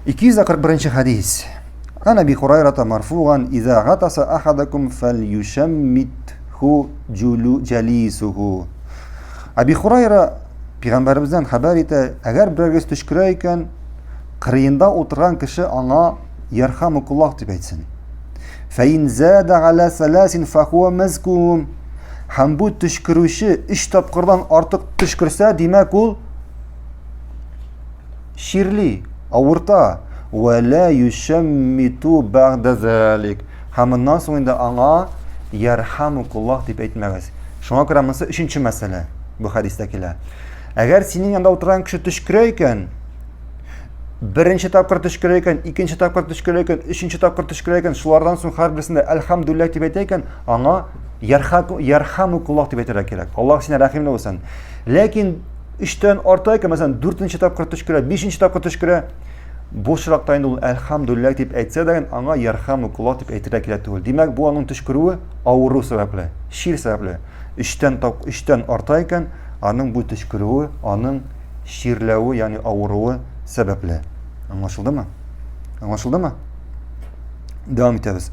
241 хәдис. Ан Әби Хурайрата марфуган иза гатаса ахадакум фальюшаммитху джулу җалисуху. Әби Хурайра пәйгамбәребездән хәбәр итә, әгәр берегез төчкерә икән, кырыенда утырган кеше аңа ярхамукуллах дип әйтсен. Фәин зада аля саласин фахуа мазкум. Һәм бу төчкерүче өч тапкырдан артык төчкерсә, димәк ул чирли, авырта. Вә лә юшәммиту бәгъдә зәлик. Һәм моннан соң инде аңа ярхамукуллаһ дип әйтмәгез. Шуңа күрә монысы өченче мәсьәлә бу хәдистә килә. Әгәр синең янда утырган кеше төчкерә икән, беренче тапкыр төчкерә икән, икенче тапкыр төчкерә икән, өченче тапкыр төчкерә икән, шулардан соң һәрберсендә әлхәмдүлилләһ дип әйтә икән, аңа ярхамукуллаһ дип әйтергә кирәк. Аллаһ сине рәхимле булсын. Ләкин өчтән арта икән, мәсәлән, дүртенче тапкыр төчкерә, бишенче тапкыр төчкерә, бу очракта инде ул әлхәмдүлилләһ дип әйтсә дә, аңа ярхамукуллаһ дип әйтергә кирәк түгел. Димәк, бу аның төчкерүе авыру сәбәпле, чир сәбәпле. Өчтән тап, өчтән арта икән, аның бу төчкерүе, аның чирләве, ягъни авыруы сәбәпле. Аңлашылдымы? Аңлашылдымы? Дәвам итәбез.